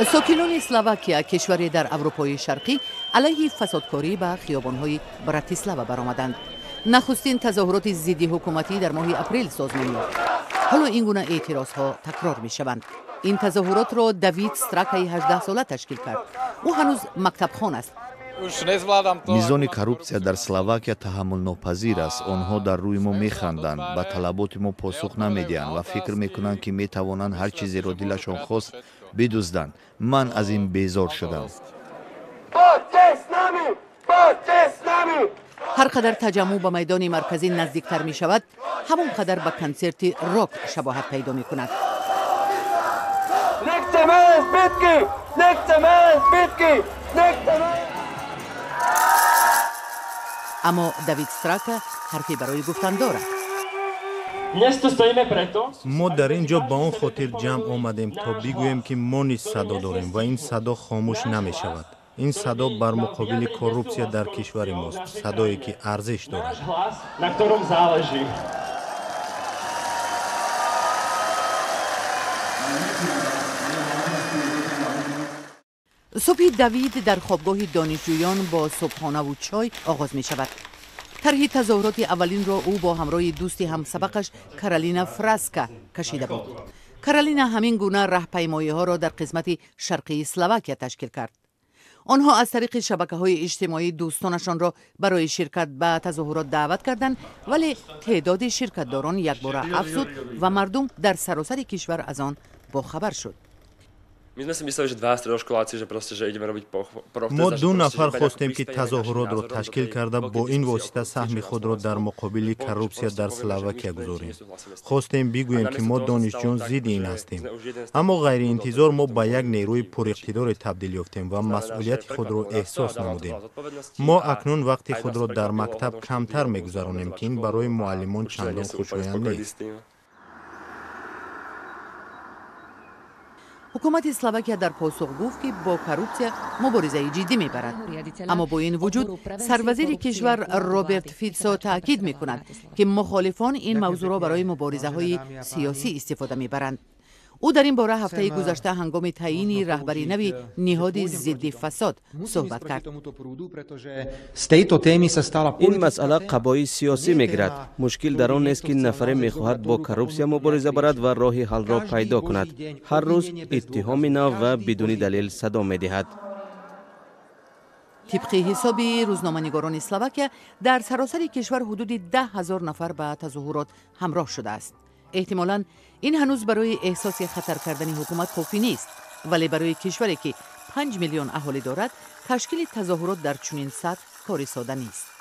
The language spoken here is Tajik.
Сокинони Словакия, кишваре дар Аврупои Шарқӣ, алайҳи фасодкорӣ ба хиёбонҳои Братислава баромаданд. Нахустин тазоҳуроти зидди ҳукуматӣ дар моҳи апрел созмон ёфт. Ҳоло ин гуна эътирозҳо такрор мешаванд. Ин тазоҳуротро Давид Стракаи 18сола ташкил кард. Ӯ ҳанӯз мактабхон аст. Мизони коррупсия дар Словакия таҳаммулнопазир аст. Онҳо дар рӯи мо механданд, ба талаботи мо посух намедиҳанд ва фикр мекунанд, ки метавонанд ҳар чизеро дилашон хост бидузданд. Ман аз ин безор шудам. Ҳар қадар таҷаммӯъ ба майдони марказӣ наздиктар мешавад, ҳамон қадар ба консерти рок шабоҳат пайдо мекунад. Аммо Давид Страка ҳарфе барои гуфтан дорад. Мо дар ин ҷо ба он хотир ҷамъ омадем, то бигӯем, ки мо низ садо дорем ва ин садо хомӯш намешавад. Ин садо бар муқобили коррупсия дар кишвари мост, садое ки арзиш дорад. Субҳи Давид дар хобгоҳи донишҷӯён бо субҳонаву чой оғоз мешавад. Тарҳи тазоҳуроти аввалинро ӯ бо ҳамроҳи дӯсти ҳамсабақаш Каролина Фраска кашида буд. Каролина ҳамин гуна раҳпаймоиҳоро дар қисмати шарқии Словакия ташкил кард. Онҳо аз тариқи шабакаҳои иҷтимоӣ дӯстонашонро барои ширкат ба тазоҳурот даъват карданд, вале теъдоди ширкатдорон якбора афзуд ва мардум дар саросари кишвар аз он бохабар шуд. Мо ду нафар хостем, ки тазоҳуротро ташкил карда, бо ин восита саҳми худро дар муқобили коррупсия дар Словакия гузорем. Хостем бигӯем, ки мо донишҷӯён зидди ин ҳастем. Аммо ғайриинтизор мо ба як нерӯи пуриқтидоре табдил ёфтем ва масъулияти худро эҳсос намудем. Мо акнун вақти худро дар мактаб камтар мегузаронем, ки ин барои муаллимон чандон хушоянд нест. Ҳукумати Словакия дар посух гуфт, ки бо коррупсия муборизаи ҷиддӣ мебарад. Аммо бо ин вуҷуд сарвазири кишвар Роберт Фитсо таъкид мекунад, ки мухолифон ин мавзӯъро барои муборизаҳои сиёсӣ истифода мебаранд. Ӯ дар ин бора ҳафтаи гузашта ҳангоми таъйини раҳбари нави ниҳоди зидди фасод суҳбат кард. Ин масъала қабои сиёсӣ мегирад. Мушкил дар он нест, ки нафаре мехоҳад бо коррупсия мубориза барад ва роҳи ҳалро пайдо кунад. Ҳар рӯз иттиҳоми нав ва бидуни далел садо медиҳад. Тибқи ҳисоби рӯзноманигорони Словакия, дар саросари кишвар ҳудуди 10 000 нафар ба тазоҳурот ҳамроҳ шудааст. Эҳтимолан, ин ҳанӯз барои эҳсоси хатар кардани ҳукумат кофӣ нест, вале барои кишваре, ки 5 миллион аҳолӣ дорад, ташкили тазоҳурот дар чунин сатҳ кори сода нест.